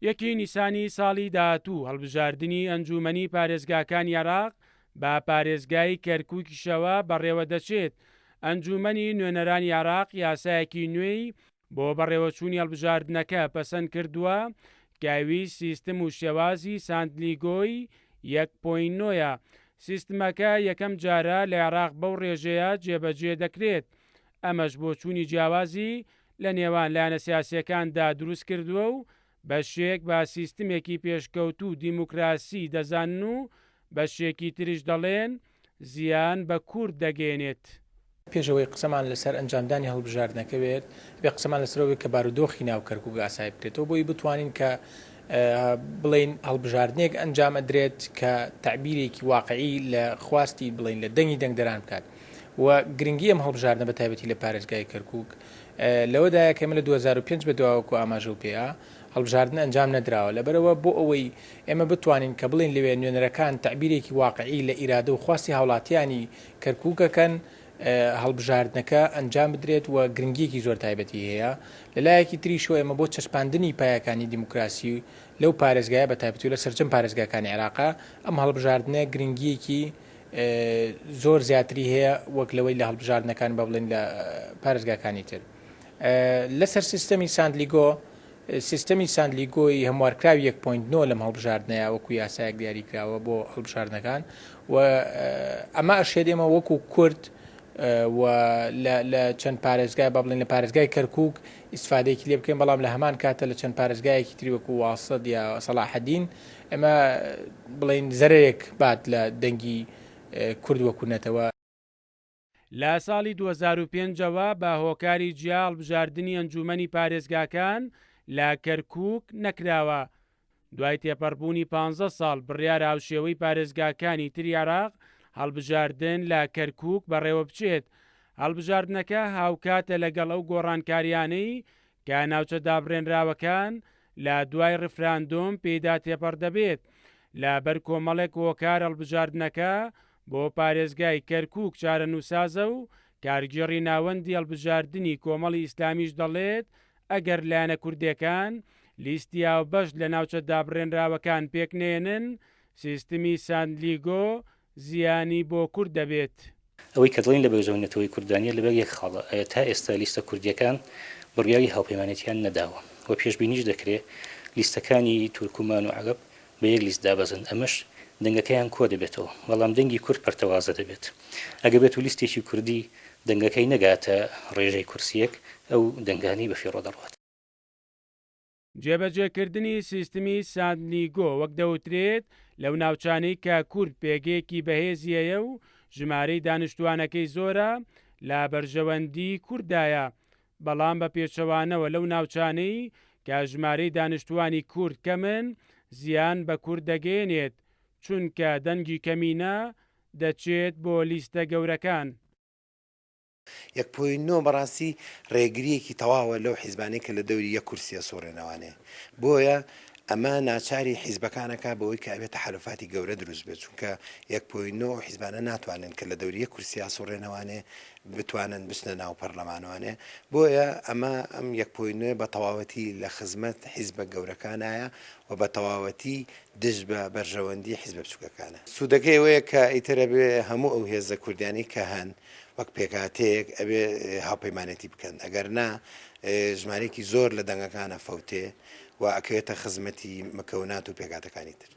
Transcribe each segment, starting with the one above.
یەکی نیسانی ساڵی داهاتوو هەڵبژاردنی ئەنجوومەنی پارێزگاکانی عێراق بە پارێزگای کەرکووکیشەوە بەڕێوەدەچێت، ئەنجوومەنی نوێنەرانی عێراق یاسایەکی نوێی بۆ بەڕێوەچوونی هەڵبژاردنەکە پەسەند کردووە کە ئەویش سیستم و شێوازی ساندلیگۆی یەک point نۆیە. سیستمەکە یەکەم جارە لە عێراق بەو ڕێژەیە جێبەجێ دەکرێت، ئەمەش بۆچوونی جیاوازی لە نێوان لایەنە سیاسییەکاندا دروستکردووە و بەشێک بە سیستمێکی پێشکەوتوو و دیموکراسی دەزانن و بەشێکی تریش دەڵێن زیان بە کورد دەگەیەنێت. پێش ئەوەی قسەمان لەسەر ئەنجامدانی هەڵبژاردنەکە بێت، ئەبێ قسەمان لەسەر ئەوە بێت کە بارودۆخی ناو کەرکوک ئاسایی بکرێتەوە بۆی بتوانین کە بڵێین هەڵبژاردنێک ئەنجام ئەدرێت کە تەعبیرێکی واقعی لە خواستی بڵێین لە دەنگی دەنگدەران بکات و گرنگی ئەم هەڵبژاردنە بە تایبەتی لە پارێزگای کەرکوک لەوەدایە کە ئێمە لە 2005 بە دواوە وەکو ئاماژە و پێیە هەڵبژاردن ئەنجام نەدراوە لەبەرئەوە بۆ ئەوەی ئێمە بتوانین کە بڵێین لەوێ نوێنەرەکان تەعبیرێکی واقعی لە ئیرادە و خواستی هاوڵاتیانی کەرکوک ئەکەن هەڵبژاردنەکە ئەنجام بدرێت و گرنگیەکی زۆر تایبەتی هەیە لەلایەکی تریشەوە ئێمە بۆ چەسپاندنی پایەکانی دیموکراسی لەو پارێزگایە بە تایبەتی و لە سەرجەم پارێزگاکانی عێراقا ئەم هەڵبژاردنە گرنگیەکی زۆر زیاتری هەیە وەک لەوەی لە هەڵبژاردنەکان بە بڵێن لە پارێزگاکانی تر لەسەر سیستەمی ساندلیگۆ سیستەمی ساندلیگۆی هەموارکراوی 1.9 لەم هەڵبژاردنەیە وەکو یاسایەک دیاری کراوە بۆ هەڵبژاردنەکان و ئەمە ئەشێت ئێمە وەکو کورد و لە چەند پارێزگای با بڵێن لە پارێزگای کەرکک ئیسفادەیەکی لێ بکەین بەڵام لە هەمان کاتە لە چەند پارێزگایەکی تری وەکو واسط یا سەڵاحەدین ئەمە بڵێن زەرەرێک بات لە دەنگی کورد وەکو نەتەوە. لە ساڵی 2005 ەوە بە هۆکاری جیا هەڵبژاردنی ئەنجوومەنی پارێزگاکان لە کەرکووک نەکراوە، دوای تێپەڕبوونی پانزە ساڵ بڕیارە هاوشێوەی پارێزگاکانی تری عێراق هەڵبژاردن لە کەرکووک بەڕێوەبچێت، هەڵبژاردنەکە هاوکاتە لەگەڵ ئەو گۆڕانکارییانەی کە ناوچە دابڕێنراوەکان لە دوای ڕیفراندۆم پێیدا تێپەڕ دەبێت، لە بەر کۆمەڵێک هۆکار هەڵبژاردنەکە بۆ پارێزگای کەرکوک چارەنووسازە و کارگێڕی ناوەندی هەڵبژاردنی کۆمەڵی ئیسلامیش دەڵێت ئەگەر لایەنە کوردێکان لیستی هاوبەش لە ناوچە دابڕێنراوەکان پێکنەیەنن سیستمی ساندلیگۆ زیانی بۆ کورد دەبێت. ئەوەی کە دەڵێین لە بەرژەوەندی نەتەوەی کورددا نییە لەبەر یەک خاڵە، ئایا تا ئێستا لیستە کوردییەکان بڕیاری هاوپەیمانێتیان نەداوە و پێشبینیش دەکرێ لیستەکانی تورکمان و عەرەب بە یەک لیست دابەزن، ئەمەش دەنگەکەیان کۆ دەبێتەوە، بەڵام دەنگی کورد پەرتەوازە دەبێت. ئەگەر بێتو لیستێکی کوردی دەنگەکەی نەگاتە ڕێژەی کورسییەک، ئەو دەنگانەی بەفیڕۆ دەڕوات. جێبەجێکردنی سیستمی ساندلیگۆ وەک دەوترێت لەو ناوچانەی کە کورد پێگەیەکی بەهێزی هەیە و ژمارەی دانیشتووانەکەی زۆرە لە بەرژەوەندی کورددایە، بەڵام بە پێچەوانەوە لەو ناوچانەی کە ژمارەی دانیشتووانی کورد کەمن زیان بە کورد دەگەیەنێت، چونکە دەنگی کەمینە دەچێت بۆ لیستە گەورەکان. یەک point نۆ بەڕاستی ڕێگریەکی تەواوە لەو حیزبانەی کە لە دەوری یەک کورسی ئەسوڕێنەوانێ بۆیە ئەمە ناچاری حیزبەکان ئەکا بەوەی کە ئەبێ تەحەلوفاتی گەورە دروست بێت چونکە یەک point نۆ ئەو حیزبانە ناتوانن کە لە دەوری یەک کورسی ئاسوڕێنەوانێ بتوانن بچنە ناو پەرلەمانوانێ بۆیە ئەمە ئەم یەک point نۆ بە تەواوەتی لە خزمەت حیزبە گەورەکانایە و بە تەواوەتی دژ بە بەرژەوەندی حیزبە بچوکەکانە. سوودەکەی ئەوەیە کە ئیتر ئەبێ هەموو ئەو هێزە کوردیانەی کە هەن وەک پێکهاتەیەک ئەبێ هاوپەیمانێتی بکەن، ئەگەر نا ژمارەیەکی زۆر لە دەنگەکان ئەفەوتێ و ئەکەوێتە خزمەتی مکەونات و پێکهاتەکانی تر.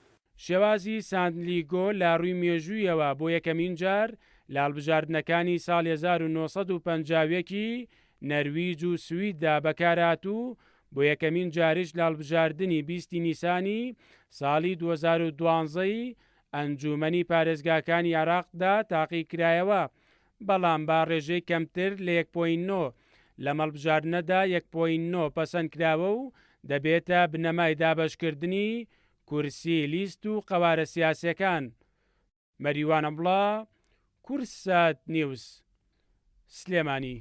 شێوازی ساندلیگۆ لە ڕووی مێژوویەوە بۆ یەکەمین جار لە هەڵبژاردنەکانی ساڵی 1951 ی نەرویج و سویددا بەکارهات و بۆ یەکەمین جاریش لە هەڵبژاردنی 20 ی نیسانی ساڵی 2012 ی ئەنجوومەنی پارێزگاکانی عێراقدا تاقیکرایەوە، بەڵام بە ڕێژەی کەمتر لە یەک point نۆ، لەم هەڵبژاردنەدا یەک point نۆ پەسەندکراوە و دەبێتە بنەمای دابەشکردنی کورسی لیست و قەوارە سیاسیەکان. مەریوان عەبدوڵا، کوردسات نیوز، سلێمانی.